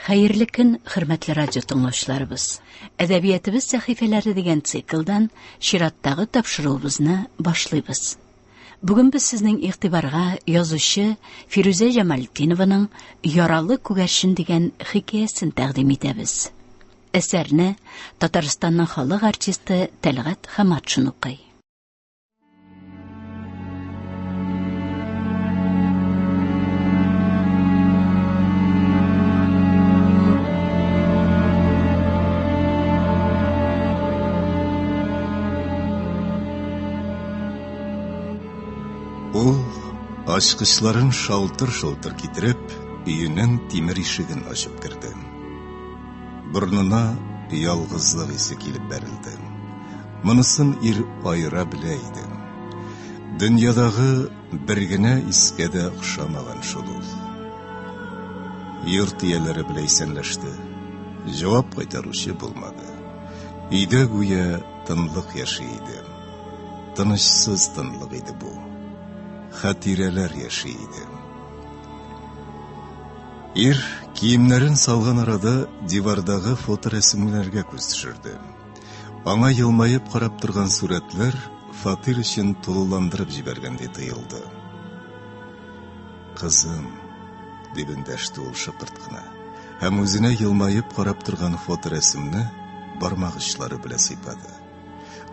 Хәерле көн, хөрмәтле радио тыңлаучыларыбыз. Әдәбиятыбыз сәхифәләре дигән циклдан чираттагы тапшыруыбызны башлыйбыз. Бүген без сезнең игътибарга язучы Фирүзә Җамалетдинованың Яралы күгәрчен дигән хикәясен тәкъдим итәбез. Әсәрне Татарстанның халык артисты Тәлгать Хаматшин укый. Ул, ачкычларын шалтыр-шолтыр китереп, өенең тимер ишеген ачып керде. Борынына ялгызлык исе килеп бәрелде. Монысын ир аера белә иде. Дөньядагы бер генә искә дә охшамаган шул ул. Йорт ияләре белән исәнләште. Җавап кайтаручы булмады. Өйдә гүя тынлык яши иде. Тынычсыз тынлык иде бу. Хатирәләр яши иде. Ир киемнәрен салган арада дивардагы фоторәсемнәргә күз төшерде. Аңа елмаеп карап торган сурәтләр фатир эчен тулыландырып җибәргәндәй тоелды. Кызым, дип эндәште ул шыпырт кына, һәм үзенә елмаеп карап торган фоторәсемне бармак очлары белән сыйпады.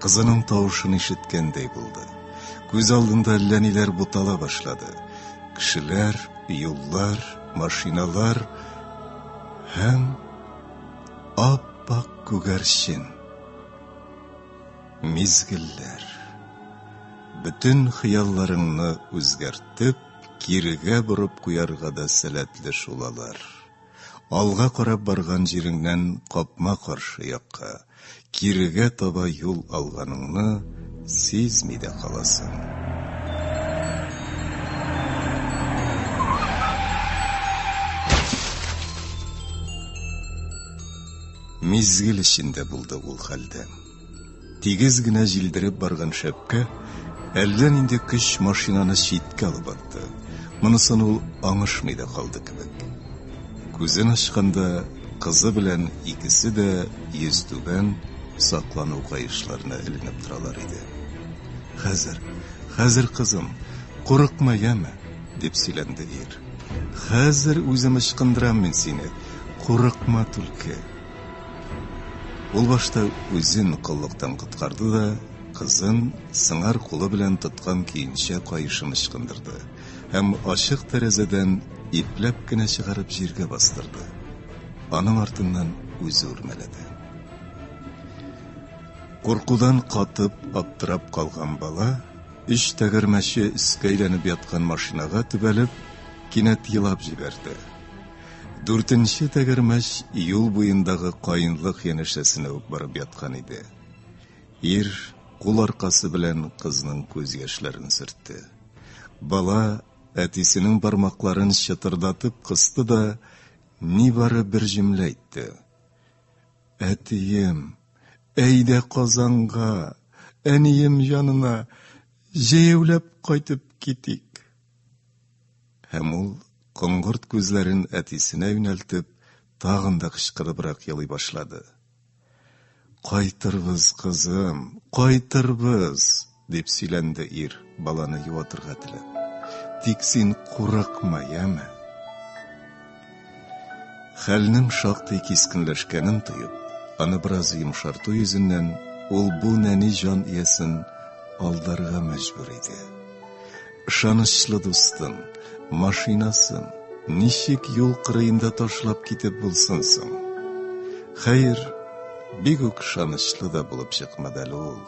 Кызының тавышын ишеткәндәй булды. Күз алдында әллә ниләр бутала башлады. Кешеләр, юллар, машиналар һәм ап-ак күгәрчен. Мизгелләр. Бөтен хыялларыңны үзгәртеп, кирегә борып куярга да сәләтле шул алар. Алга карап барган җиреңнән капма-каршы якка, кирегә таба юл алганыңны сизми дә каласың. Мизгел эчендә булды ул хәлдә. Тигез генә җилдереп барган шәпкә әллә нинди көч машинаны читкә алып атты. Монысын ул аңышмый да калды кебек. Күзен ачканда кызы белән икесе дә йөзтүбән саклану каешларына эленеп торалар иде. Хәзер, хәзер, кызым, курыкма, яме, дип сөйләнде ир. Хәзер үзем ычкындырам мин сине, курыкма түлке. Ул башта үзен коллыктан коткарды да, кызын сыңар кулы белән тоткан көенчә каешын ычкындырды һәм ачык тәрәзәдән ипләп кенә чыгарып җиргә бастырды. Аның артыннан үзе үрмәләде. Куркудан катып, аптырап калган бала, өч тәгәрмәче өскә әйләнеп яткан машинага төбәлеп, кинәт елап җибәрде. Дүртенче тәгәрмәч юл буендагы каенлык янәшәсенә үк барып яткан иде. Ир кул аркасы белән кызның күз яшьләрен сөртте. Бала әтисенең бармакларын чытырдатып кысты да нибары бер җөмлә әйтте. Әтием, әйдә Казанга, әнием янына, җәяүләп кайтып китик. Һәм ул, коңгырт күзләрен әтисенә юнәлтеп, тагын да кычкырыбрак елый башлады. Кайтырбыз, кызым, кайтырбыз, дип сөйләнде ир, баланы юатырга теләп. Тик син курыкма, яме. Хәлнең шактый кискенләшкәнен тоеп, аны бераз йомшарту йөзеннән, ул бу нәни җан иясен алдарга мәҗбүр иде. Ышанычлы дустын, машинасын ничек юл кырыенда ташлап китеп булсын соң? Хәер, бик үк ышанычлы да булып чыкмады әле ул.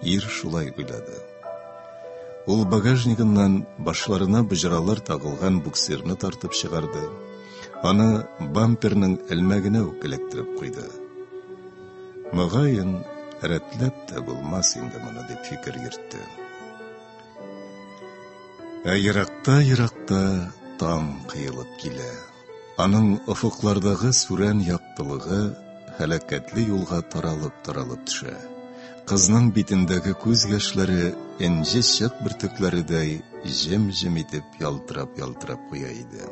Ир шулай уйлады. Ул багажнигыннан башларына боҗралар тагылган буксирны тартып чыгарды. Аны бамперның элмәгенә үк эләктереп куйды. Мөгаен, рәтләп тә булмас инде моны дип фикер йөртте. Ә еракта-еракта таң кыелып килә. Аның офыклардагы сүрән яктылыгы һәлакәтле юлга таралып-таралып төшә. Кызның битендәге күз яшьләре энҗе чык бөртекләредәй җем-җем итеп ялтырап-ялтырап куя иде.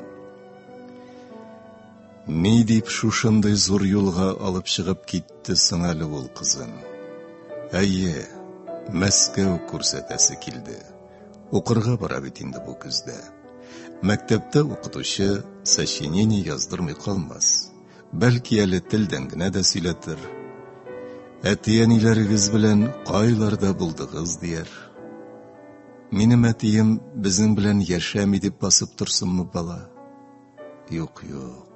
Ни дип шушындый зур юлга алып чыгып китте соң әле ул кызын? Әйе, Мәскәү күрсәтәсе килде. Укырга бара бит инде бу көздә. Мәктәптә укытучы сочинение яздырмый калмас. Бәлки әле телдән генә дә сөйләтер. Әти-әниләрегез белән кайларда булдыгыз дияр. Минем әтием безнең белән яшәми дип басып торсынмы бала? Юк, юк,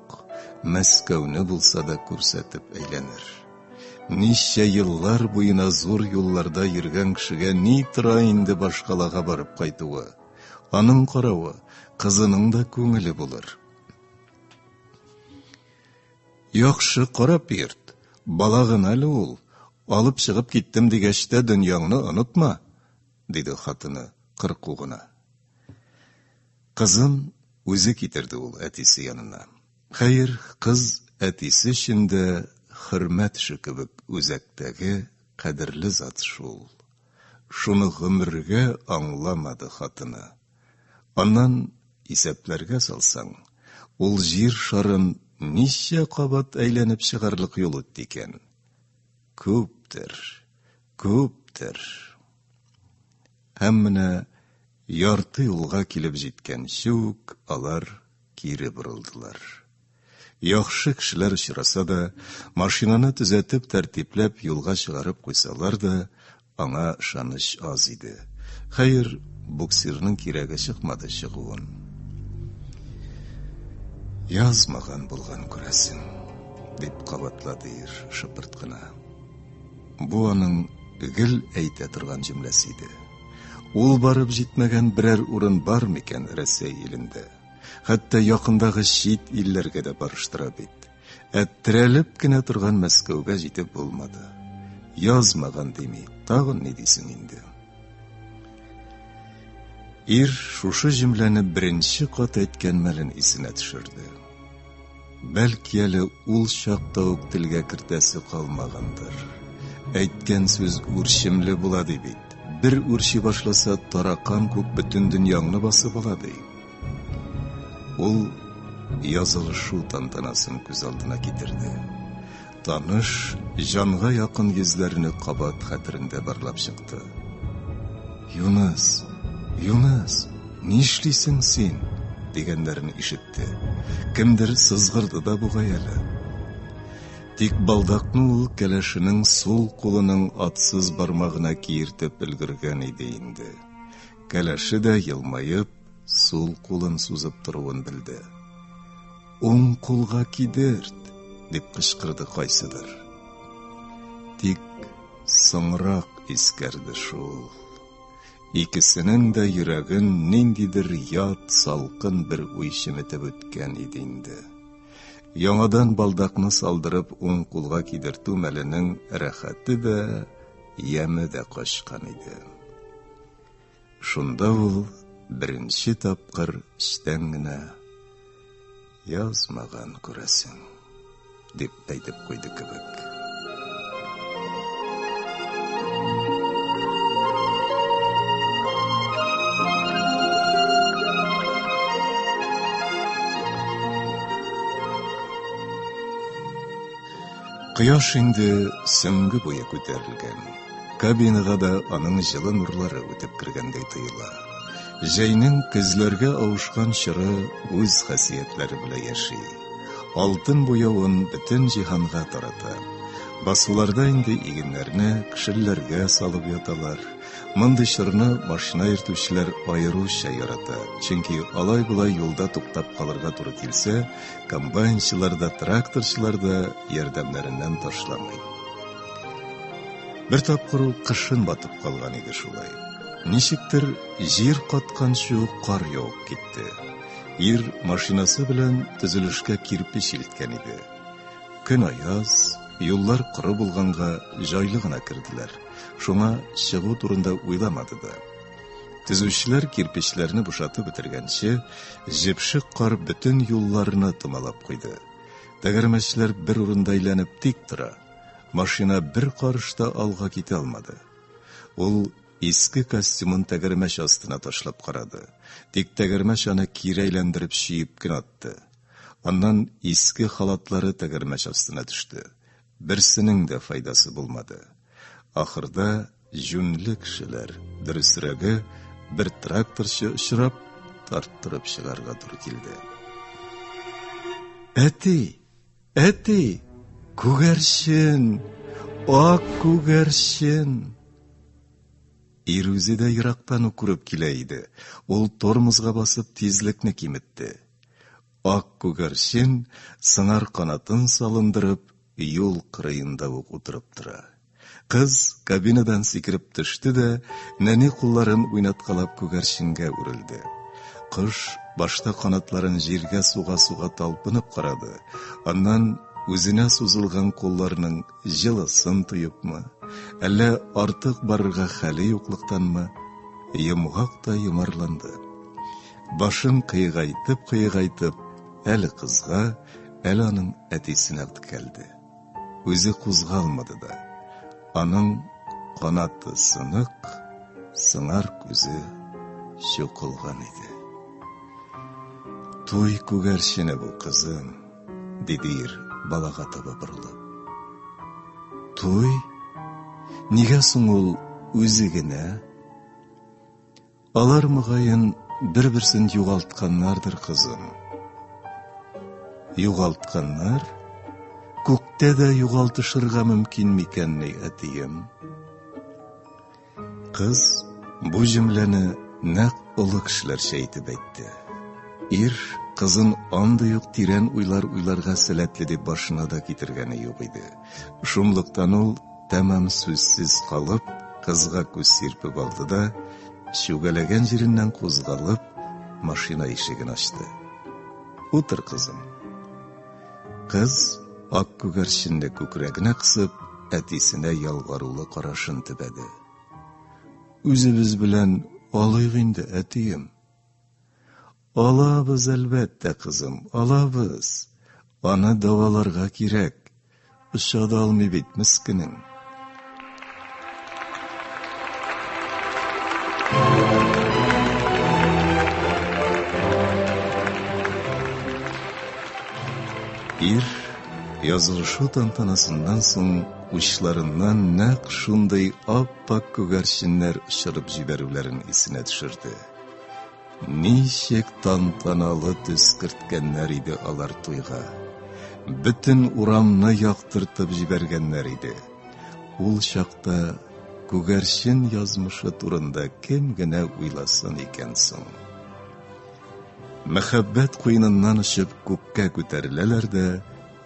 Мәскәүне булса да күрсәтеп әйләнер. Ничә еллар буена зур юлларда йөргән кешегә ни тора инде башкалага барып кайтуы? Аның каравы, кызының да күңеле булыр. Яхшы карап йөрт, бала гына әле ул. Алып чыгып киттем дигәч тә дөньяңны онытма, диде хатыны кырку гына. Кызын үзе китерде ул әтисе янына. Хәер, кыз әтисе өчен дә хөрмәт эше кебек үзәктәге кадерле зат шул. Шуны гомергә аңламады хатыны. Аннан исәпләргә салсаң, ул җир шарын ничә кабат әйләнеп чыгарлык юл үтте икән? Күптер, күптер. Һәм менә ярты юлга килеп җиткәнче үк алар кире борылдылар. Яхшы кешеләр очраса да, машинаны төзәтеп, тәртипләп юлга чыгарып куйсалар да, аңа ышаныч аз иде. Хәер, буксирның кирәге чыкмады чыгуын. Язмаган булган күрәсең, дип кабатлады ир шыпырт кына. Бу аның гел әйтә торган җөмләсе иде. Ул барып җитмәгән берәр урын бар микән Рәсәй илендә? Хәтта якындагы чит илләргә дә барыштыра бит. Ә терәлеп кенә торган Мәскәүгә җитеп булмады. Язмаган дими, тагын ни дисең инде? Ир шушы җөмләне беренче кат әйткән мәлен исенә төшерде. Бәлки әле ул чакта ук телгә кертәсе калмагандыр. Әйткән сүз үрчемле була ди бит. Бер үрчи башласа, таракан күк бөтен дөньяңны басып ала ди. Ул язылышу тантанасын күз алдына китерде. Таныш, җанга якын йөзләрне кабат хәтерендә барлап чыкты. Юныс, Юныс, нишлисең син? дигәннәрен ишетте. Кемдер сызгырды да бугай әле. Тик балдакны ул кәләшенең сул кулының атсыз бармагына киертеп өлгергән иде инде. Кәләше дә елмаеп, сул кулын сузып торуын белде. Уң кулга кидерт, дип кычкырды кайсыдыр. Тик соңрак искәрде шул. Икесенең дә йөрәген ниндидер ят, салкын бер уй чеметеп үткән иде инде. Яңадан балдакны салдырып уң кулга кидертү мәленең рәхәте дә, яме дә качкан иде. Шунда ул беренче тапкыр эчтән генә язмаган күрәсең, дип әйтеп куйды кебек. Кояш инде сөңге буе күтәрелгән. Кабинага да аның җылы нурлары үтеп кергәндәй тоела. Җәйнең көзләргә авышкан чоры үз хасиятләре белән яши. Алтын буявын бөтен җиһанга тарата. Басуларда инде игеннәрне кшелләргә салып яталар. Мондый чорны машина йөртүчеләр аеруча ярата, чөнки алай-болай юлда туктап калырга туры килсә, комбайнчылар да, тракторчылар да ярдәмнәреннән ташламый. Бер тапкыр ул кышын батып калган иде шулай. Ничектер җир катканчы ук кар явып китте. Ир машинасы белән төзелешкә кирпеч илткән иде. Көн аяз, юллар коры булганга җайлы гына керделәр. Шуңа чыгу турында уйламады да. Төзүчеләр кирпечләрне бушатып бетергәнче, җепшек кар бөтен юлларны томалап куйды. Тәгәрмәчләр бер урында әйләнеп тик тора. Машина бер карыш та алга китә алмады. Ул иске костюмын тәгәрмәч астына ташлап карады. Тик тәгәрмәч аны кире әйләндереп чөеп кенә атты. Аннан иске халатлары тәгәрмәч астына төште. Берсенең дә файдасы булмады. Ахырда җүнле кешеләр, дөресрәге, бер тракторчы очрап, тарттырып чыгарга туры килде. Әти! Әти! Күгәрчен! Ак күгәрчен! Ир үзе дә ерактан ук күреп килә иде. Ул тормозга басып тизлекне киметте. Ак күгәрчен, сыңар канатын салындырып, юл кырыенда ук утырып тора. Кыз кабинадан сикереп төште дә, нәни кулларын уйнаткалап күгәрченгә үрелде. Кош башта канатларын җиргә суга-суга талпынып карады, аннан үзенә сузылган кулларның җылысын тоепмы, әллә артык барырга хәле юклыктанмы, йомгак та йомарланды. Башын кыегайтып-кыегайтып, әле кызга, әле аның әтисенә текәлде. Үзе кузгалмады да. Аның канаты сынык, сыңар күзе чукылган иде. Туй күгәрчене бу, кызым, диде ир, балага таба борылып. Туй? Нигә соң ул үзе генә? Алар, мөгаен, бер-берсен югалтканнардыр, кызым. Югалтканнар? Күктә дә югалтышырга мөмкин микәнни, әтием? Кыз бу җөмләне нәкъ олы кешеләрчә итеп әйтте. Ир кызын андый ук тирән уйлар уйларга сәләтле дип башына да китергәне юк иде. Шунлыктан ул Тәмам сүзсез калып, кызга күз сирпеп алды да, чүгәләгән җиреннән кузгалып, машина ишеген ачты. Утыр, кызым. Кыз, ак күгәрченне күкрәгенә кысып, әтисенә ялварулы карашын төбәде. Үзебез белән алыйк инде, әтием. Алабыз, әлбәттә, кызым, алабыз. Аны дәваларга кирәк. Оча да алмый бит, мескенең. Ир язылышу тантанасыннан соң учларыннан нәкъ шундый ап-ак күгәрченнәр очырып җибәрүләрен исенә төшерде. Ничек тантаналы төс керткәннәр иде алар туйга. Бөтен урамны яктыртып җибәргәннәр иде. Ул чакта күгәрчен язмышы турында кем генә уйласын икән соң? Мәхәббәт куеныннан очып күккә күтәреләләр дә,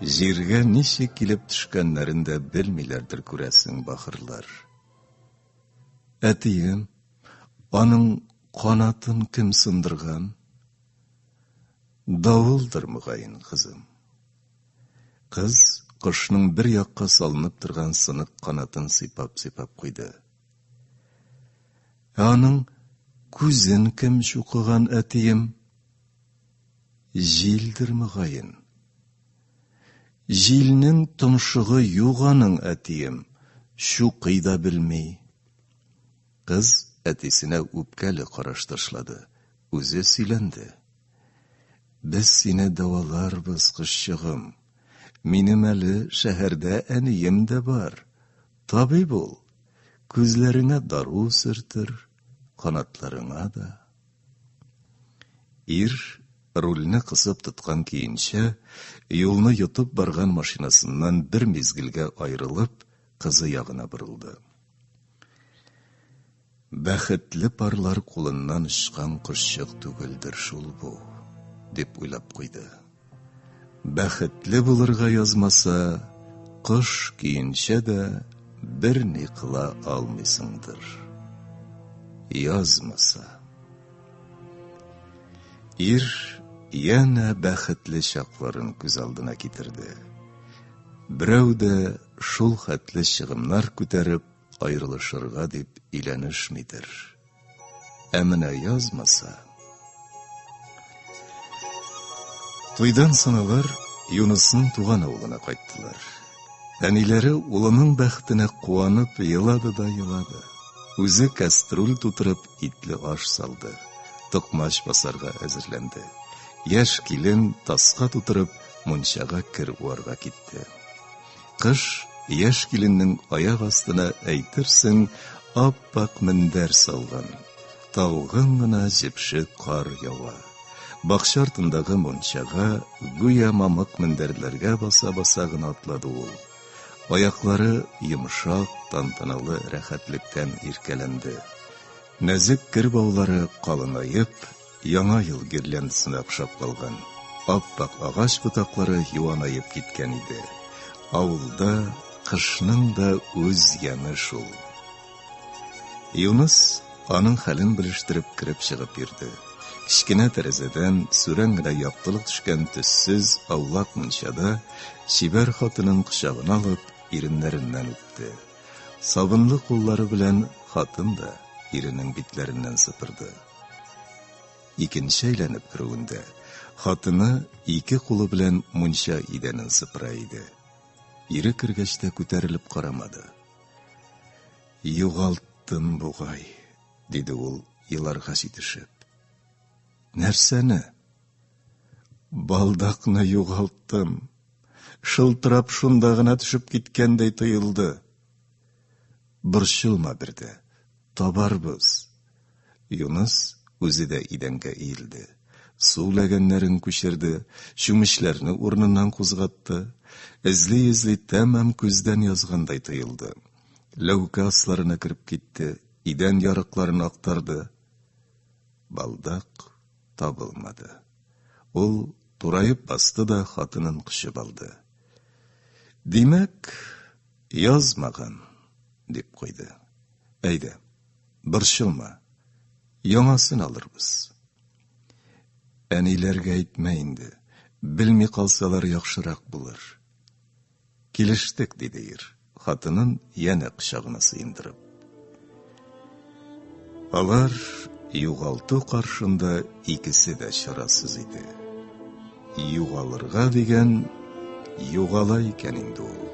җиргә ничек килеп төшкәннәрен дә белмиләрдер күрәсең бахырлар. Әтием, аның канатын кем сындырган? Давылдыр, мөгаен, кызым. Кыз кошның бер якка салынып торган сынык канатын сыйпап-сыйпап куйды. Ә аның күзен кем чукыган, әтием? Җилдер, мөгаен. Җилнең томшыгы юк аның, әтием, чукый да белми. Кыз әтисенә үпкәле караш ташлады, үзе сөйләнде. Без сине дәваларбыз, кошчыгым. Минем әле шәһәрдә әнием дә бар. Табиб ул. Күзләреңә дару сөртер, канатларыңа да. Ир рульне кысып тоткан көенчә, юлны йотып барган машинасыннан бер мизгелгә аерылып, кызы ягына борылды. Бәхетле парлар кулыннан очкан кошчык түгелдер шул бу, дип уйлап куйды. Бәхетле булырга язмаса, кош көенчә дә берни кыла алмыйсыңдыр. Язмаса. Ир янә бәхетле чакларын күз алдына китерде. Берәү дә шул хәтле чыгымнар күтәреп аерылышырга дип өйләнешмидер. Ә менә язмаса... Туйдан соң алар Юнысның туган авылына кайттылар. Әниләре улының бәхетенә куанып елады да елады. Үзе кәстрүл тутырып итле аш салды, токмач басарга әзерләнде. Яшь килен таска тутырып мунчага кер уарга китте. Кыш яшь киленнең аяк астына әйтерсең ап-ак мендәр салган. Талгын гына җепшек кар ява. Бакча артындагы мунчага гүя мамык мендәрләргә баса-баса гына атлады ул. Аяклары йомшак, тантаналы рәхәтлектән иркәләнде. Нәзек кер баулары калынаеп, Яңа ел гирляндасына охшап калган. Ап-ак агач ботаклары юанаеп киткән иде. Авылда кышның да үз яме шул. Юныс аның хәлен белештереп кереп-чыгып йөрде. Кечкенә тәрәзәдән сүрән генә яктылык төшкән төссез аулак мунчада чибәр хатынын кочагына алып, иреннәреннән үпте. Сабынлы куллары белән хатын да иренең битләреннән сыпырды. Икенче әйләнеп керүендә хатыны ике кулы белән мунча идәнен сыпыра иде. Ире кергәч тә күтәрелеп карамады. Югалттым бугай, диде ул еларга җитешеп. Нәрсәне? Балдакны югалттым. Шылтырап шунда гына төшеп киткәндәй тоелды. Борчылма бер дә, табарбыз. Юныс үзе дә идәнгә иелде. Су ләгәннәрен күчерде, чүмечләрне урыныннан кузгатты. Эзли-эзли тәмам күздән язгандай тоелды. Ләүкә асларына кереп китте, идән ярыкларын актарды. Балдак табылмады. Ул тураеп басты да хатынын кочып алды. Димәк, язмаган, дип куйды. Әйдә, борчылма, яңасын алырбыз. Әниләргә әйтмә инде, белми калсалар яхшырак булыр. Килештек, диде ир, хатынын янә кочагына сыендырып. Алар югалту каршында икесе дә чарасыз иде. Югалырга дигән югала икән инде ул.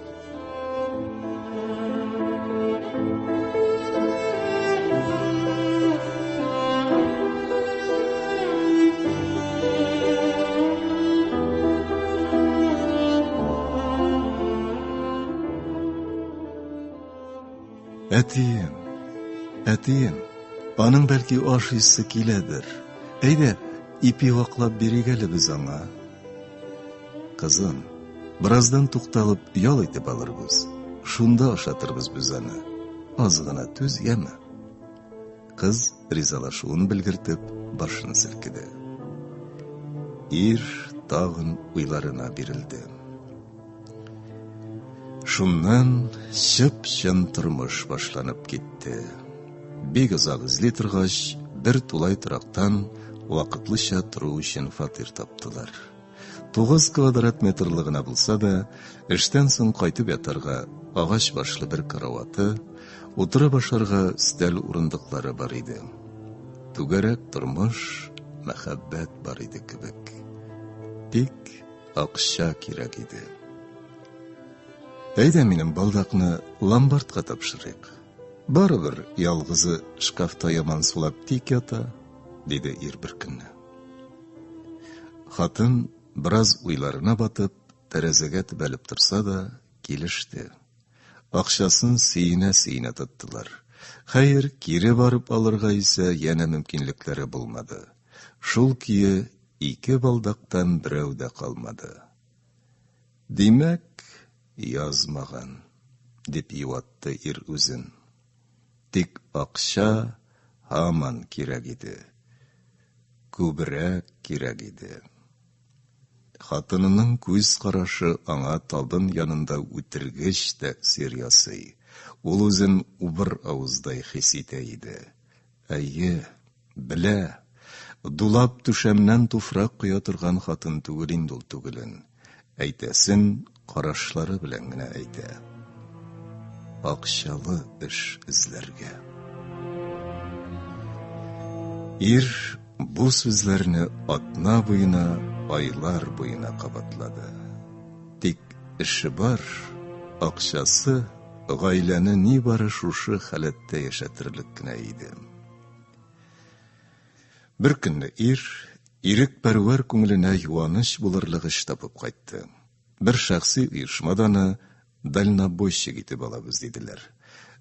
Әтием, әтием, аның бәлки ашыйсы киләдер. Әйдә, ипи ваклап бирик әле без аңа. Кызым, бераздан тукталып ял итеп алырбыз. Шунда ашатырбыз без аны. Аз гына түз, яме. Кыз ризалашуын белгертеп, башын селкеде. Ир тагын уйларына бирелде. Шуннан чып-чын тормыш башланып китте. Бик озак эзли торгач, бер тулай торактан вакытлыча тору өчен фатир таптылар. 9 квадрат метрлы гына булса да, эштән соң кайтып ятарга агач башлы бер караваты, утырып ашарга өстәл урындыклары бар иде. Түгәрәк тормыш, мәхәббәт бар иде кебек. Тик акча кирәк иде. Әйдә минем балдакны ломбардка тапшырыйк. Барыбер ялгызы шкафта яман сулап тик ята, диде ир бер көнне. Хатын бераз уйларына батып, тәрәзәгә төбәлеп торса да, килеште. Акчасын сөенә-сөенә тоттылар. Хәер, кире барып алырга исә янә мөмкинлекләре булмады. Шул көе ике балдактан берәү дә калмады. Димәк, язмаган, дип юатты ир үзен. Тик акча һаман кирәк иде. Күбрәк кирәк иде. Хатынының күз карашы аңа табын янында үтергеч тәэсир ясый. Ул үзен убыр авыздай хис итә иде. Әйе, белә. Дулап түшәмнән туфрак коя торган хатын түгел инде ул түгелен. Әйтәсен карашлары белән генә әйтә. Акчалы эш эзләргә. Ир бу сүзләрне атна буена, айлар буена кабатлады. Тик эше бар, акчасы гаиләне нибары шушы халәттә яшәтерлек кенә иде. Бер көнне ир Ирек пәрвәр күңеленә юаныч булырлык эш табып кайтты. Бер шәхси оешмада аны дальнобойщик итеп алабыз, диделәр.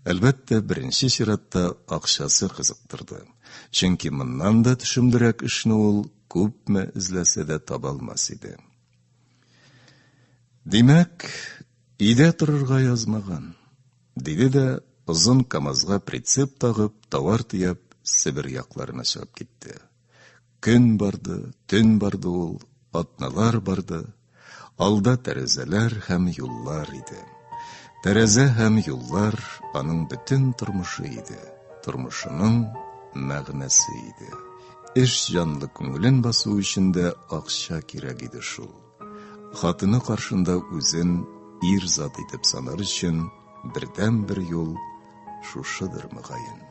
Әлбәттә, беренче чиратта акчасы кызыктырды. Чөнки моннан да төшемлерәк эшне ул күпме эзләсә дә таба алмас иде. Димәк, өйдә торырга язмаган, диде дә озын КАМАЗга прицеп тагып, товар төяп, Себер якларына чыгып китте. Көн барды, төн барды ул, атналар барды. Алда тәрәзәләр һәм юллар иде. Тәрәзә һәм юллар аның бөтен тормышы иде, тормышының мәгънәсе иде. Эш җанлы күңелен басу өчен дә акча кирәк иде шул. Хатыны каршында үзен ир зат итеп санар өчен бердәнбер юл шушыдыр, мөгаен.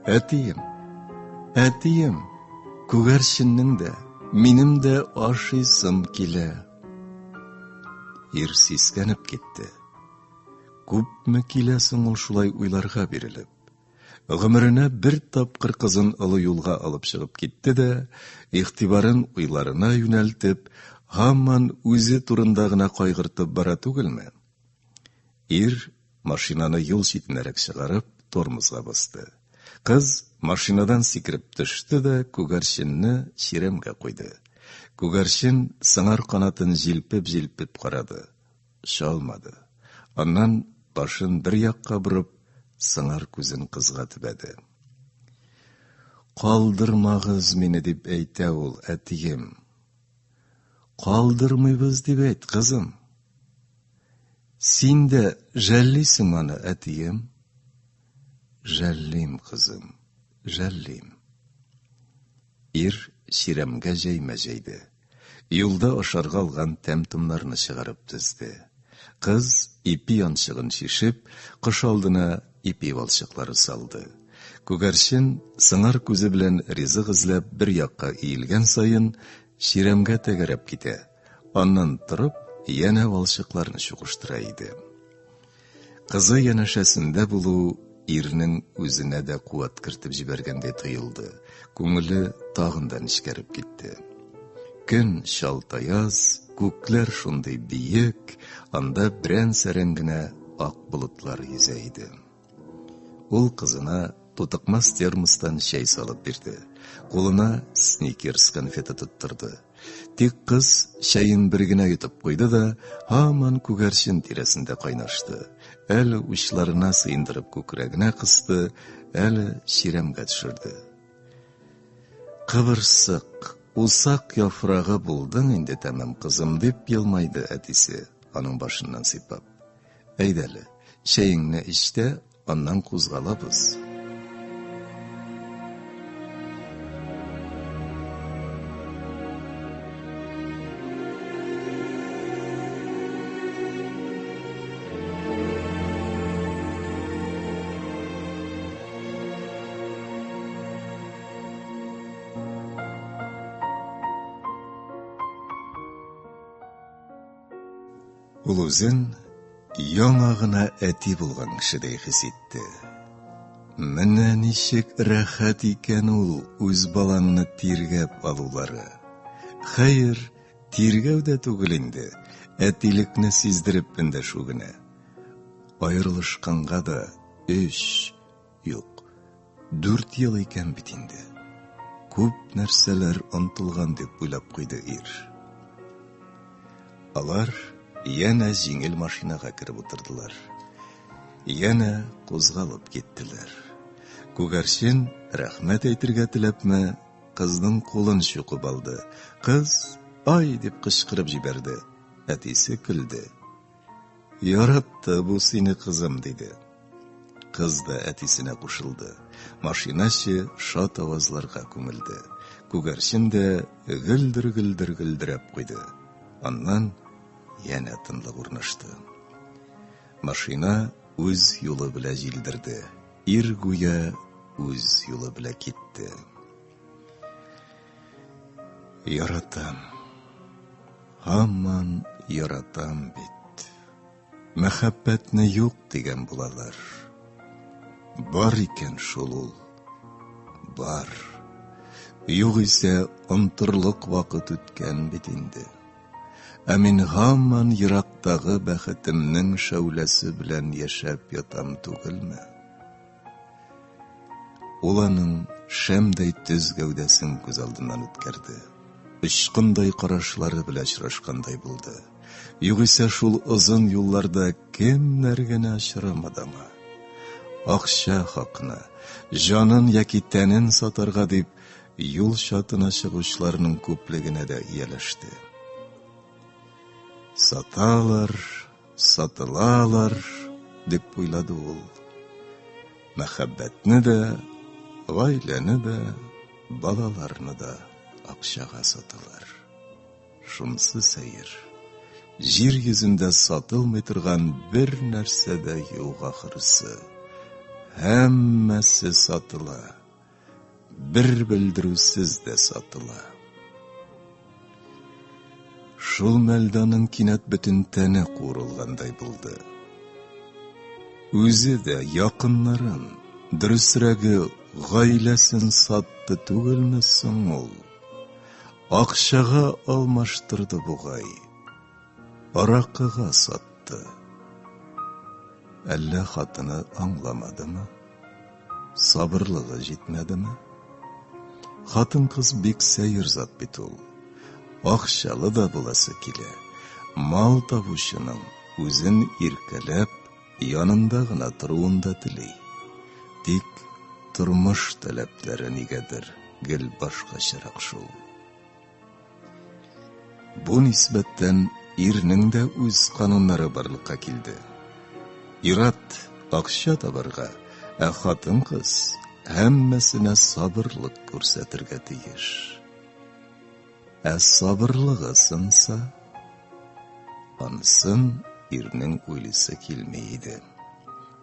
Әтием, әтием, күгәрченнең дә, минем дә ашыйсым килә. Ир сискәнеп китте. Күпме килә соң ул шулай уйларга бирелеп? Гомеренә бер тапкыр кызын олы юлга алып чыгып китте дә, игътибарын уйларына юнәлтеп, һаман үзе турында гына кайгыртып бара түгелме? Ир машинаны юл читенәрәк чыгарып, тормозга басты. Кыз машинадан сикереп төште дә күгәрченне чирәмгә куйды. Күгәрчен сыңар канатын җилпеп-җилпеп карады. Чалмады. Аннан башын бер якка борып, сыңар күзен кызга төбәде. Калдырмагыз мине дип әйтә ул, әтием. Калдырмыйбыз дип әйт, кызым. Син дә жәллисең аны, әтием. Жәллим, кызым, жәллим. Ир чирәмгә җәймә җәйде. Юлда ашарга алган тәм-томнарны чыгарып тезде. Кыз, ипи янчыгын чишеп, кош алдына ипи валчыклары салды. Күгәрчен, сыңар күзе белән ризык эзләп бер якка иелгән саен, чирәмгә тәгәрәп китә, аннан торып, янә валчыкларны чукыштыра иде. Кызы янәшәсендә булу ирнең үзенә дә куәт кертеп җибәргәндәй тоелды. Күңеле тагын да нечкәреп китте. Көн чалтаяз, күкләр шундый биек, анда берән-сәрән генә ак болытлар йөзә иде. Ул кызына тутыкмас термостан чәй салып бирде. Кулына сникерс конфеты тоттырды. Тик кыз чәен бер генә йотып куйды да, һаман күгәрчен тирәсендә кайнашты. Әле учларына сыендырып күкрәгенә кысты, әле чирәмгә төшерде. Кыбырсык, усак яфрагы булдың инде тәмам, кызым, дип елмайды әтисе, аның башыннан сыйпап. Әйдәле, чәеңне эч тә, аннан кузгалабыз. Ул үзен яңа гына әти булган кешедәй хис итте. Менә ничек рәхәт икән ул үз балаңны тиргәп алулары. Хәер, тиргәү дә түгел инде, әтилекне сиздереп эндәшү генә. Аерылышканга да өч, Юк, дүрт ел икән бит инде. Күп нәрсәләр онтылган дип уйлап куйды ир. Алар янә җиңел машинага кереп утырдылар. Янә кузгалып киттеләр. Күгәрчен рәхмәт әйтергә теләпме, кызның кулын чукып алды. Кыз ай дип кычкырып җибәрде. Әтисе көлде. Яратты бу сине, кызым, диде. Кыз да әтисенә кушылды. Машиначы шат авазларга күмелде. Күгәрчен дә гөлдер-гөлдер гөлдерәп куйды. Аннан янә тынлык урнашты. Машина үз юлы белә җилдерде. Ир гүя үз юлы белә китте. Яратам. Һаман яратам бит. Мәхәббәтне юк дигән булалар. Бар икән шул ул. Бар. Югыйсә онтырлык вакыт үткән бит инде. Ә мин һаман ерактагы бәхетемнең шәүләсе белән яшәп ятам түгелме? Ул аның шәмдәй төз гәүдәсен күз алдыннан үткәрде. Очкындай карашлары белән очрашкандай булды. Югыйсә шул озын юлларда кемнәр генә очрамады аңа. Акча хакына, җанын яки тәнен сатарга дип, юл чатына чыгучыларның күплегенә дә ияләште. Саталар, сатылалар, дип уйлады ул. Мәхәббәтне дә, гаиләне дә, балаларны да акчага саталар. Шунсы сәер, җир йөзендә сатылмый торган бер нәрсә дә юк ахрысы. Һәммәсе сатыла. Бер белдерүсез дә сатыла. Шул мәлдә аның кинәт бөтен тәне куырылгандай булды. Үзе дә якыннарын, дөресрәге, гаиләсен сатты түгелме соң ул? Акчага алмаштырды бугай. Аракыга сатты. Әллә хатыны аңламадымы? Сабырлыгы җитмәдеме? Хатын-кыз бик сәер зат бит ул. Акчалы да буласы килә. Мал табучының үзен иркәләп, янында гына торуын да тели. Тик тормыш таләпләре нигәдер гел башкачарак шул. Бу нисбәттән ирнең дә үз кануннары барлыкка килде. Ират акча табарга, ә хатын-кыз һәммәсенә сабырлык күрсәтергә тиеш. Ә сабырлыгы сынса, анысын ирнең уйлыйсы килми иде.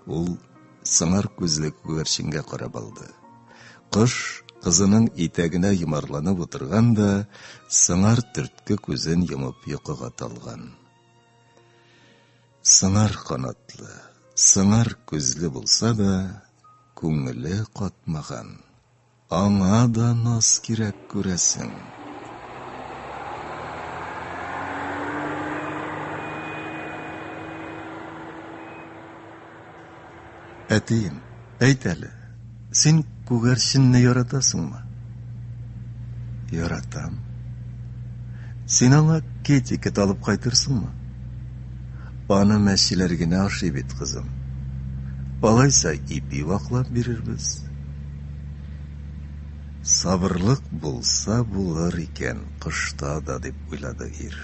Ул сыңар күзле күгәрченгә карап алды. Кош кызының итәгенә йомарланып утырган да, сыңар төртке күзен йомып йокыга талган. Сыңар канатлы, сыңар күзле булса да, күңеле катмаган. Аңа да наз кирәк, күрәсең. Әтием, әйт әле, син күгәрченне яратасыңмы? Яратам. Син аңа кетикет алып кайтырсыңмы? Аны мәчеләр генә ашый бит, кызым. Алайса ипи ваклап бирербез. Сабырлык булса булыр икән кышта да, дип уйлады ир.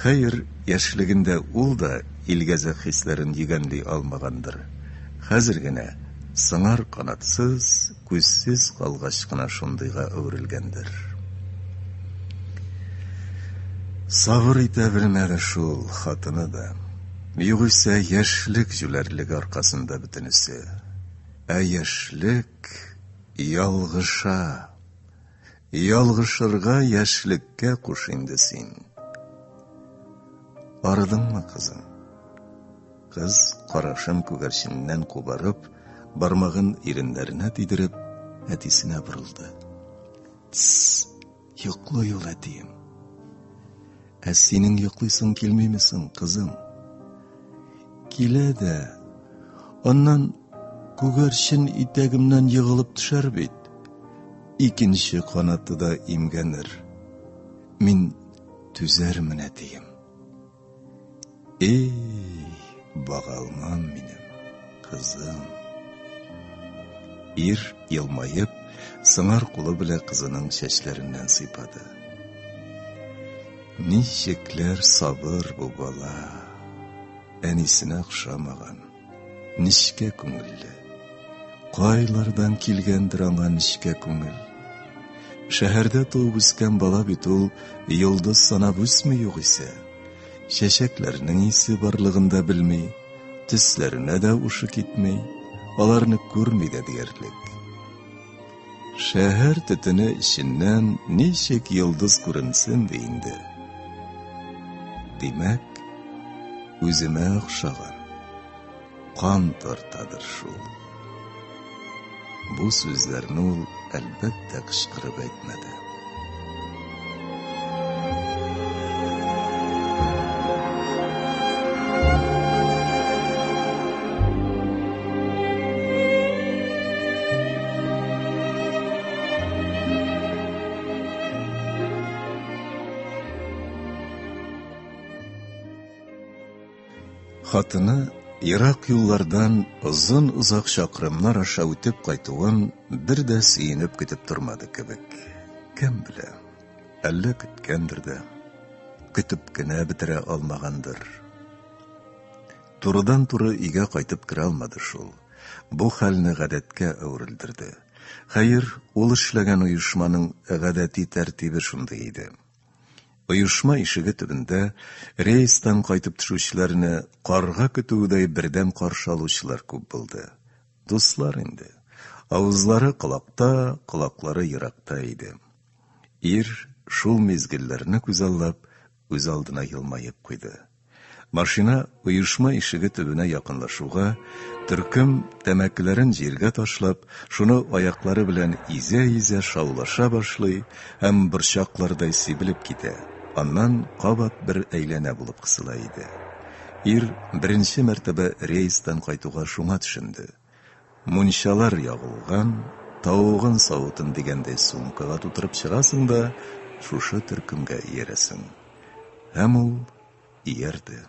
Хәер, яшьлегендә ул да илгәзәк хисләрен йөгәнли алмагандыр. Хәзер генә, сыңар канатсыз, күзсез калгач кына шундыйга әверелгәндер. Сабыр итә белмәде шул хатыны да. Югыйсә, яшьлек җүләрлеге аркасында бөтенесе. Ә яшьлек ялгыша. Ялгышырга яшьлеккә куш инде син. Арыдыңмы, кызым? Кыз карашын күгәрченнән кубарып, бармагын иреннәренә тидереп, әтисенә борылды. Тсс, йоклый ул әтием. Ә синең йоклыйсың килмиме соң, кызым? Килә дә, аннан күгәрчен итәгемнән егылып төшәр бит. Икенче канаты да имгәнер. Мин түзәрмен, әтием. Эй, багалмам минем, кызым. Ир елмаеп, сыңар кулы белән кызының чәчләреннән сыйпады. Ничекләр сабыр бу бала. Әнисенә охшамаган, нечкә күңелле. Кайлардан килгәндер аңа нечкә күңел. Шәһәрдә туып үскән бала бит ул йолдыз санап үсми югыйсә. Чәчәкләрнең исе барлыгын да белми, төсләренә дә ушы китми, аларны күрми дә диярлек. Шәһәр төтене эченнән ничек йолдыз күренсен ди инде. Димәк, Үземә охшаган. Кан тартадыр шул. Бу сүзләрне ул, әлбәттә, кычкырып әйтмәде. Хатыны ерак юллардан озын-озак чакрымнар аша үтеп кайтуын бер дә сөенеп көтеп тормады кебек. Кем белә, әллә көткәндер дә, көтеп кенә бетерә алмагандыр. Турыдан-туры өйгә кайтып керә алмады шул. Бу хәлне гадәткә әверелдерде. Хәер, ул эшләгән оешманың гадәти тәртибе шундый иде. Оешма ишеге төбендә рейстан кайтып төшүчеләрне карга көтүедәй бердәм каршы алучылар күп булды. Дуслар инде. Авызлары колакта, колаклары еракта иде. Ир шул мизгелләрне күзаллап, үзалдына елмаеп куйды. Машина оешма ишеге төбенә якынлашуга, төркем, тәмәкеләрен җиргә ташлап, шуны аяклары белән изә-изә шаулаша башлый һәм борчаклардай сибелеп китә, аннан кабат бер әйләнә булып кысыла иде. Ир беренче мәртәбә рейстан кайтуга шуңа төшенде. Мунчалар ягылган, тавыгын савытын дигәндәй сумкага тутырып чыгасың да шушы төркемгә иярәсең. Һәм ул иярде.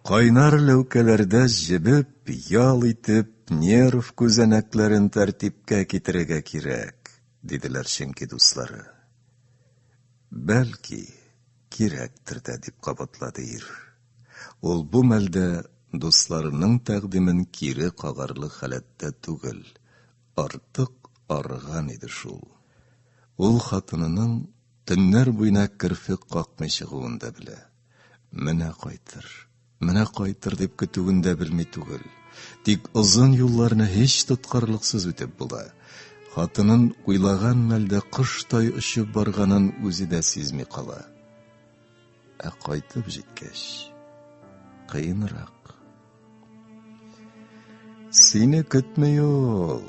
Кайнар ләүкәләрдә җебеп, ял итеп, нерв күзәнәкләрен тәртипкә китерергә кирәк, диделәр чөнки дуслары. Бәлки, кирәктер дә, дип кабатлады ир. Ул бу мәлдә дусларының тәкъдимен кире кагарлык халәттә түгел, артык арыган иде шул. Ул хатынының Төннәр буена керфек какмый чыгуын да белә. Менә кайтыр, менә кайтыр дип көтүен дә белми түгел. Тик озын юлларны һич тоткарлыксыз үтеп була. Хатынын уйлаган мәлдә коштай очып барганын үзе дә сизми кала. Ә кайтып җиткәч, кыенрак. Сине көтми ул.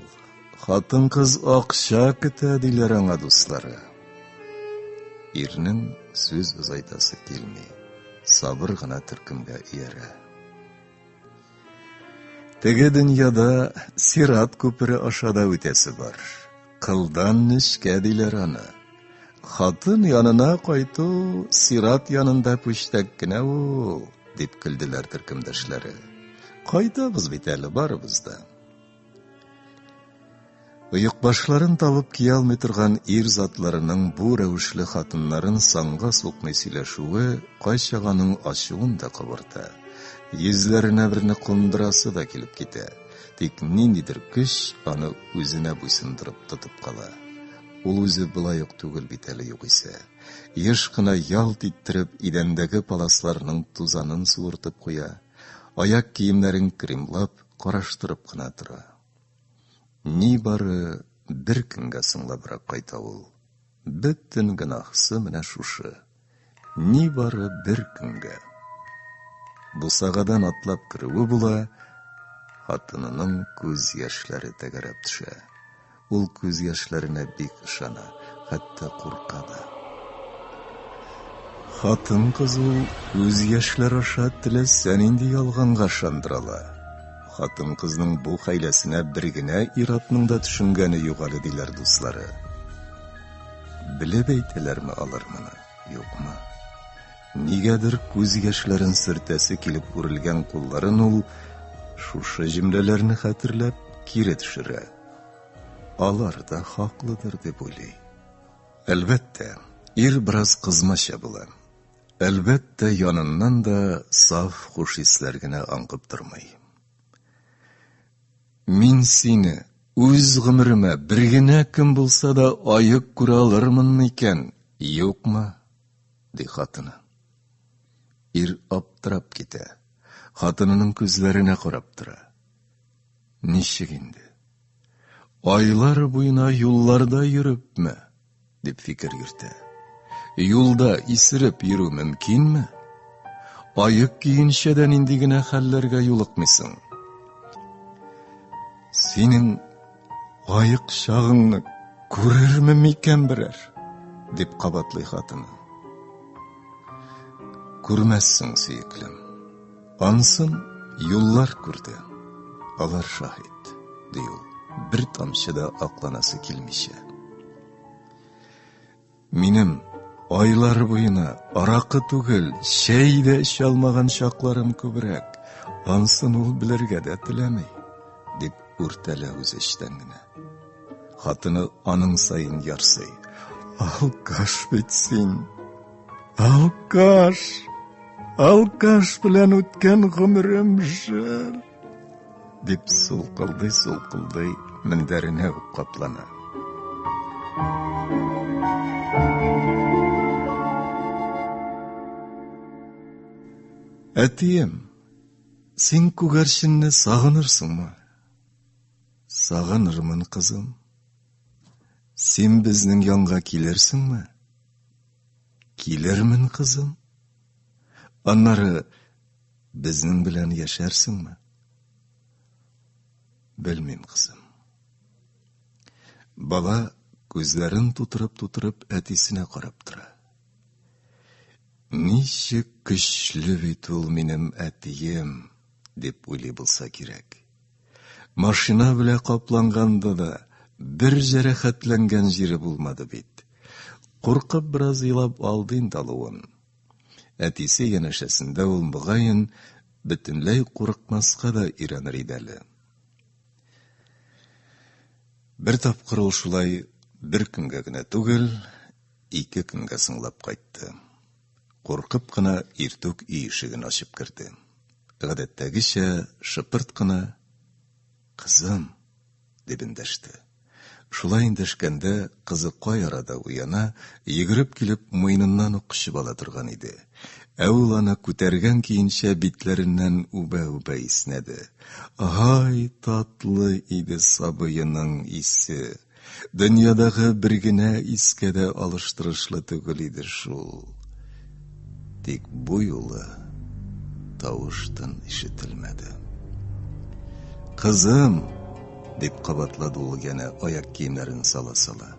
Хатын-кыз акча көтә, диләр аңа дуслары. Ирнең сүз озайтасы килми. Сабыр гына төркемгә иярә. Теге дөньяда сират күпере аша да үтәсе бар. Кылдан нечкә диләр аны. Хатын янына кайту сират янында пүчтәк кенә ул, дип көлделәр төркемдәшләре. Кайтабыз бит әле барыбыз да. Оекбашларын табып кия алмый торган ир затларының бу рәвешле хатыннарын санга сукмый сөйләшүе кайчак аның ачуын да кабарта. Йөзләренә берне кундырасы да килеп китә. Тик ниндидер көч аны үзенә буйсындырып тотып кала. Ул үзе болай ук түгел бит әле югыйсә. Еш кына ялт иттереп идәндәге паласларның тузанын суыртып куя, аяк киемнәрен кремлап, караштырып кына тора. Нибары бер көнгә соңлабрак кайта ул. Бөтен гөнаһсы менә шушы. Нибары бер көнгә. Бусагадан атлап керүе була, хатынының күз яшьләре тәгәрәп төшә. Ул күз яшьләренә бик ышана, хәтта курка да. Хатын-кыз ул күз яшьләр аша теләсә нинди ялганга ышандыра ала. Хатын-кызның бу хәйләсенә бер генә ир-атның да төшенгәне юк әле, диләр дуслары. Белеп әйтәләрме алар моны, юкмы? Нигәдер күз яшьләрен сөртәсе килеп үрелгән кулларын ул шушы җөмләләрне хәтерләп кире төшерә. Алар да хаклыдыр дип уйлый. Әлбәттә, ир бераз кызмача була. Әлбәттә, яныннан да саф хуш исләр генә аңкып тормый. Мин сине үз гомеремә бер генә көн булса да аек күрә алырмынмы икән, юкмы? ди хатыны. Ир аптырап китә. Хатынының күзләренә карап тора. Ничек инде? Айлар буена юлларда йөрепме? дип фикер йөртә. Юлда исереп йөрү мөмкинме? Аек киенчә дә нинди генә хәлләргә юлыкмыйсың. Синең аек чагыңны күрерме микән берәр? дип кабатлый хатыны. Күрмәссең, сөеклем. Ансын юллар күрде. Алар шаһит, ди ул, бер тамчы да акланасы килмичә. Минем айлар буена аракы түгел, чәй дә эчә алмаган чакларым күбрәк. Ансын ул белергә дә теләми, дип үртәлә үзе эчтән генә. Хатыны аның саен ярсый. Алкаш бит син. Алкаш! Алкаш белән үткән гомерем жәл. Дип сулкылдый-сулкылдый мендәренә үк каплана. Әтием, син күгәрченне сагынырсыңмы? Сагынырмын, кызым. Син безнең янга килерсеңме? Килермен, кызым. Аннары безнең белән яшәрсеңме? Белмим, кызым. Бала күзләрен тутырып-тутырып әтисенә карап тора. Ничек көчле бит ул минем әтием, дип уйлый булса кирәк. Машина белә капланганда да бер җәрәхәтләнгән җире булмады бит. Куркып бераз елап алды инде алуын. Әтисе янәшәсендә ул мөгаен бөтенләй курыкмаска да өйрәнер иде әле. Бер тапкыр ул шулай бер көнгә генә түгел, ике көнгә соңлап кайтты. Куркып кына иртүк өй ишеген ачып керде. Гадәттәгечә шыпырт кына Кызым! дип эндәште. Шулай эндәшкәндә кызы кай арада уяна, йөгереп килеп муеныннан ук кочып ала торган иде. Ә ул аны күтәргән көенчә битләреннән үбә-үбә иснәде. Һай, татлы иде сабыеның исе! Дөньядагы бер генә искә дә алыштырышлы түгел иде шул. Тик бу юлы тавыш-тын ишетелмәде. Кызым, дип кабатлады ул янә аяк киемнәрен сала-сала.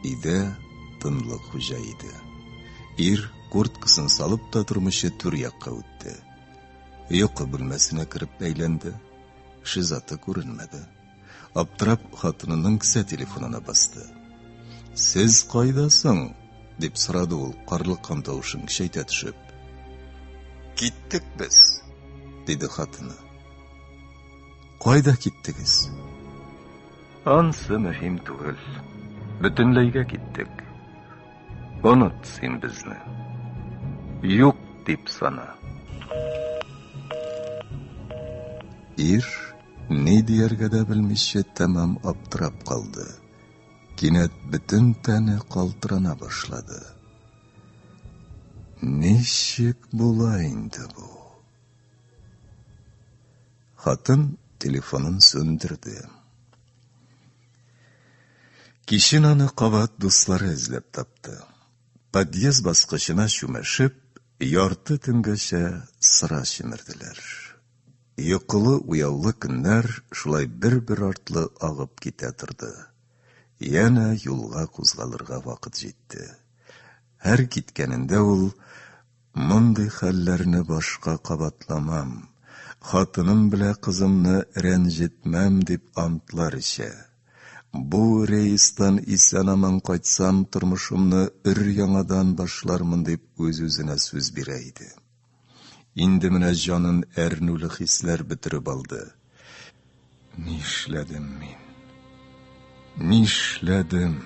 Өйдә тынлык хуҗа иде. Ир курткасын салып та тормыйча түр якка үтте. Йокы бүлмәсенә кереп әйләнде. Кеше заты күренмәде. Аптырап, хатынының кесә телефонына басты. Сез кайда соң? дип сорады ул, карлыккан тавышын көчәйтә төшеп. Киттек без, диде хатыны. Кайда киттегез? Ансы мөһим түгел. Бөтенләйгә киттек. Оныт син безне. Юк дип сана. Ир ни дияргә дә белмичә тәмам аптырап калды. Кинәт бөтен тәне калтырана башлады. Ничек була инде бу? Хатын телефонын сүндерде. Кичен аны кабат дуслары эзләп тапты. Подъезд баскычына чүмәшеп, ярты төнгәчә сыра чөмерделәр. Йокылы-уяулы көннәр шулай бер-бер артлы агып китә торды. Янә юлга кузгалырга вакыт җитте. Һәр киткәнендә ул, Мондый хәлләрне башка кабатламам, хатыным белә кызымны рәнҗетмәм, дип антлар эчә. Бу рейстан исән-аман кайтсам, тормышымны өр-яңадан башлармын, дип үз-үзенә сүз бирә иде. Инде менә җанын әрнүле хисләр бөтереп алды. Нишләдем мин? Нишләдем?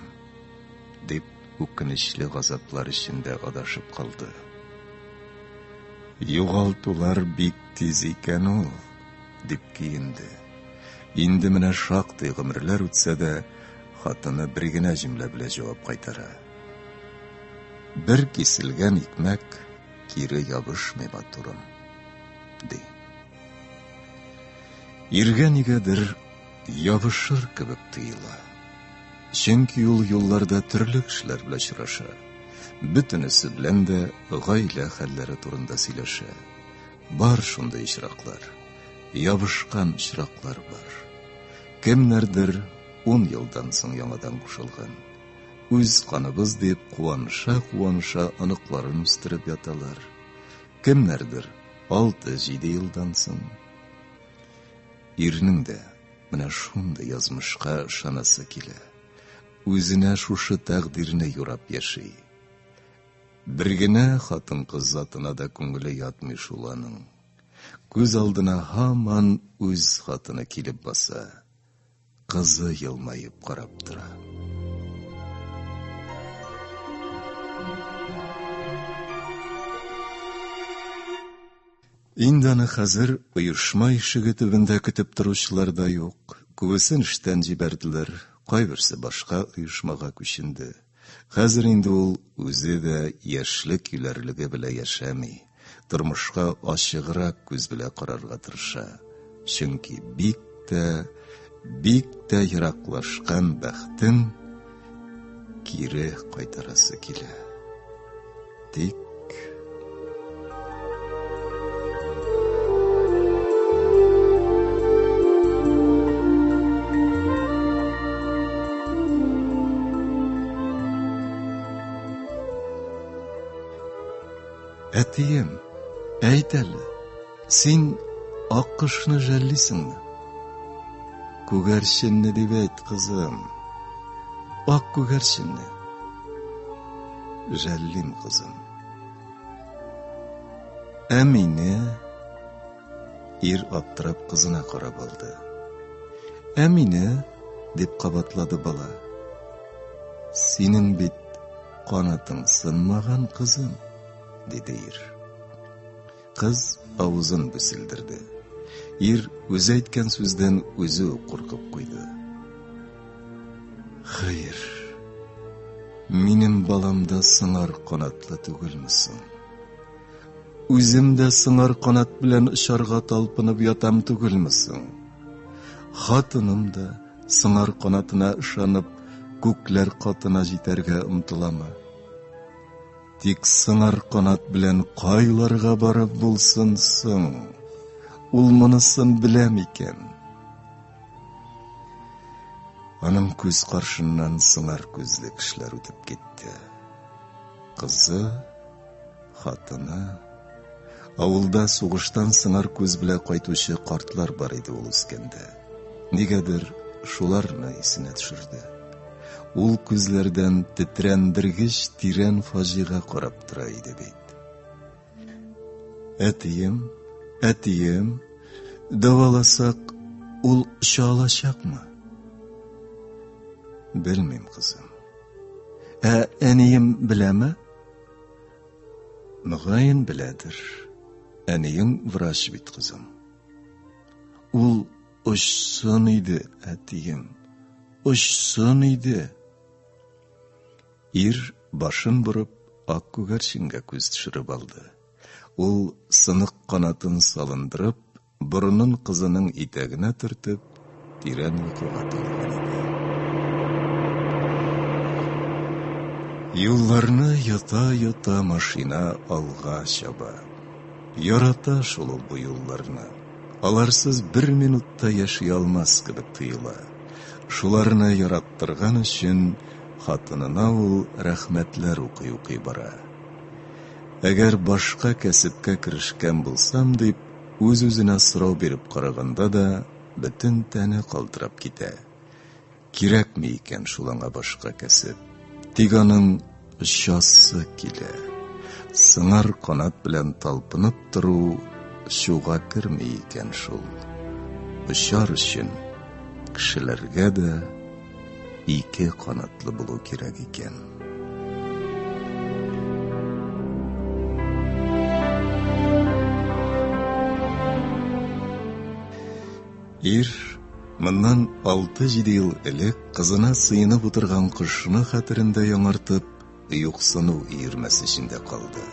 дип үкенечле газаплар эчендә адашып калды. Югалтулар бик тиз икән ул, дип киенде. Инде менә шактый гомерләр үтсә дә, хатыны бер генә җөмлә белән җавап кайтара. Бер киселгән икмәк кире ябышмый, матурым, ди. Иргә нигәдер ябышыр кебек тоела. Чөнки ул юлларда төрле кешеләр белән очраша. Бөтенесе белән дә гаилә хәлләре турында сөйләшә. Бар шундый очраклар. Ябышкан очраклар бар. Кемнәрдер ун елдан соң яңадан кушылган. Үз каныбыз дип куаныша-куаныша оныкларын үстереп яталар. Кемнәрдер алты-җиде елдан соң. Ирнең дә менә шундый язмышка ышанасы килә. Үзенә шушы тәкъдирне юрап яши. Бер генә хатын-кыз затына да күңеле ятмый шул аның. Күз алдына һаман үз хатыны килеп баса. Кызы елмаеп карап тора. Инде аны хәзер оешма ишеге төбендә көтеп торучылар да юк. Күбесен эштән җибәрделәр, кайберсе башка оешмага күченде. Хәзер инде ул үзе дә яшьлек юләрлеге белән яшәми, тормышка ачыграк күз белән карарга тырыша. Чөнки бик тә, бик тә ераклашкан бәхтен кире кайтарасы килә. Тик Әтием, әйт әле, син аккошны жәллисеңме? Күгәрченне дип әйт, кызым. Ак күгәрченне. Жәллим, кызым. Ә мине ир аптырап кызына карап алды. Ә мине дип кабатлады бала. Синең бит канатың сынмаган, кызым, диде ир. Кыз авызын бүселдерде. Ир үзе әйткән сүздән үзе үк куркып куйды. Хәер, минем балам да сыңар канатлы түгелме соң? Үзем дә сыңар канат белән очарга талпынып ятам түгелме соң? Хатыным да сыңар канатына ышанып, күкләр катына җитәргә омтыламы? Тик сыңар канат белән кайларга барып булсын соң? Ул монысын белә микән? Аның күз каршыннан сыңар күзле кешеләр үтеп китте. Кызы, хатыны, авылда сугыштан сыңар күз белән кайтучы картлар бар иде ул үскәндә. Нигәдер шуларны исенә төшерде. Ул күзләрдән тетрәндергеч тирән фаҗига карап тора иде бит. Әтием, әтием, дәваласак, ул оча алачакмы? Белмим, кызым. Ә әнием беләме? Мөгаен беләдер. Әниең врач бит, кызым. Ул очсын иде, әтием. Очсын иде. Ир башын борып, ак күгәрченгә күз төшереп алды. Ул сынык канатын салындырып, борынын кызының итәгенә төртеп, тирән йокыга талган иде. Юлларны йота-йота машина алга чаба. Ярата шул ул бу юлларны. Аларсыз бер минут та яши алмас кебек тоела. Шуларны яраттырган өчен хатынына ул рәхмәтләр укый-укый бара. Әгәр башка кәсепкә керешкән булсам дип, үз-үзенә сорау биреп караганда да, бөтен тәне калтырап китә. Кирәкми икән шул аңа башка кәсеп. Тик аның очасы килә. Сыңар канат белән талпынып тору чуга керми икән шул. Очар өчен кешеләргә дә ике канатлы булу кирәк икән. Ир, моннан алты-җиде ел элек кызына сыенып утырган кошны хәтерендә яңартып, юксыну өермәсе эчендә калды.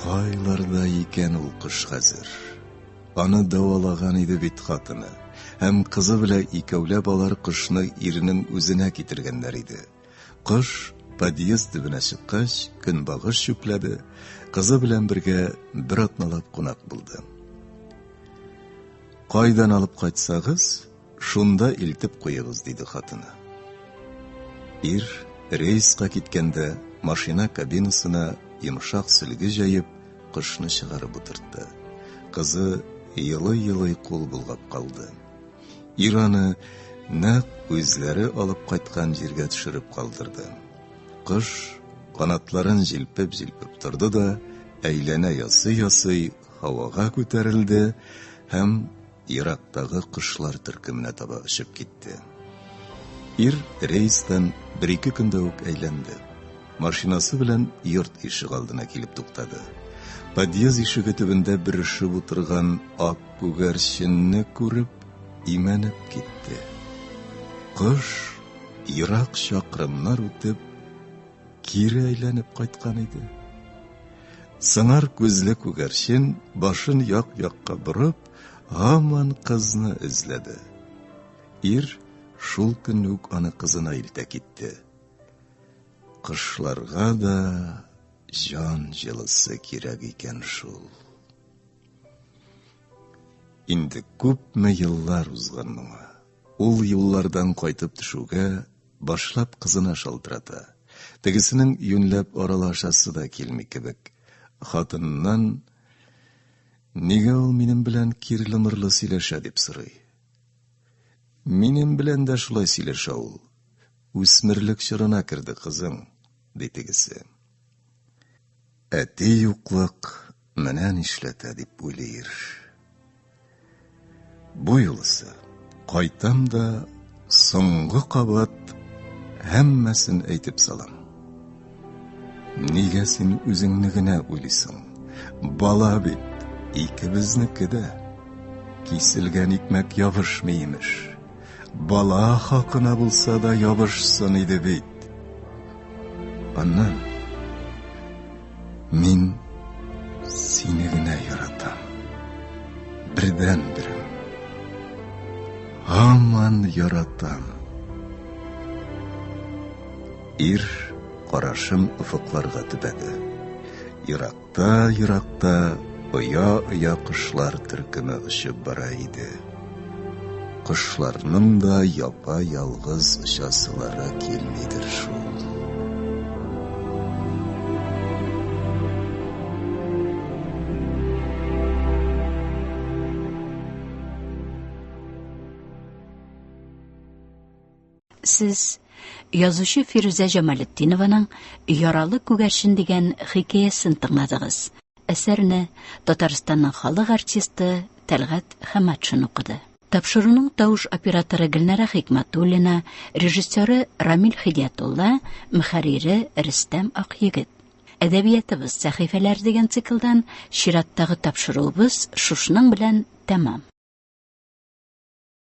Кайларда икән ул кош хәзер? Аны дәвалаган иде бит хатыны. Һәм кызы белән икәүләп алар кошны иренең үзенә китергәннәр иде. Кош Подъезд төбенә чыккач, көнбагыш чүпләде, кызы белән бергә бер атналап кунак булды. Кайдан алып кайтсагыз, шунда илтеп куегыз, диде хатыны. Ир рейска киткәндә машина кабинасына йомшак сөлге җәеп, кошны чыгарып утыртты. Кызы елый-елый кул болгап калды. Ир аны нәкъ үзләре алып кайткан җиргә төшереп калдырды. Кош канатларын җилпеп-җилпеп торды да, әйләнә ясый-ясый һавага күтәрелде һәм ерактагы кошлар төркеменә таба очып китте. Ир рейстан бер-ике көндә үк әйләнде. Машинасы белән йорт ишегалдына килеп туктады. Подъезд ишеге төбендә бөрешеп утырган ак күгәрченне күреп, имәнеп китте. Кош ерак чакрымнар үтеп, кире әйләнеп кайткан иде. Сыңар күзле күгәрчен башын як-якка борып, һаман кызны эзләде. Ир шул көнне үк аны кызына илтә китте. Кошларга да җан җылысы кирәк икән шул. Инде күпме еллар узган моңа. Ул юллардан кайтып төшүгә, башлап кызына шалтырата. Тегесенең юньләп аралашасы да килми кебек. Хатыныннан Нигә ул минем белән кирле-мырлы сөйләшә дип сорый. Минем белән дә шулай сөйләшә ул. Үсмерлек чорына керде кызың, ди тегесе. Әти юклык менә нишләтә, дип уйлый ир. Бу юлысы кайтам да соңгы кабат һәммәсен әйтеп салам. Нигә син үзеңне генә уйлыйсың? Бала бит икебезнеке дә. Киселгән икмәк ябышмый имеш. Бала хакына булса да ябышсын иде бит. Аннан мин сине генә яратам. Бердән-берем. Һаман яратам. Ир карашын офыкларга төбәде. Еракта-еракта оя-оя кошлар төркеме очып бара иде. Кошларның да япа-ялгыз очасылары килмидер шул. Сез язучы Фирүзә Җамалетдинованың Яралы күгәрчен дигән хикәясен тыңладыгыз. Әсәрне Татарстанның халык артисты Тәлгать Хәматшин укыды. Тапшыруның тавыш операторы Гөлнара Хикматуллина, режиссеры Рамил Хидиятулла, мөхәррире Рөстәм Акъегет. Әдәбиятыбыз сәхифәләре дигән циклдан чираттагы тапшыруыбыз шушының белән тәмам.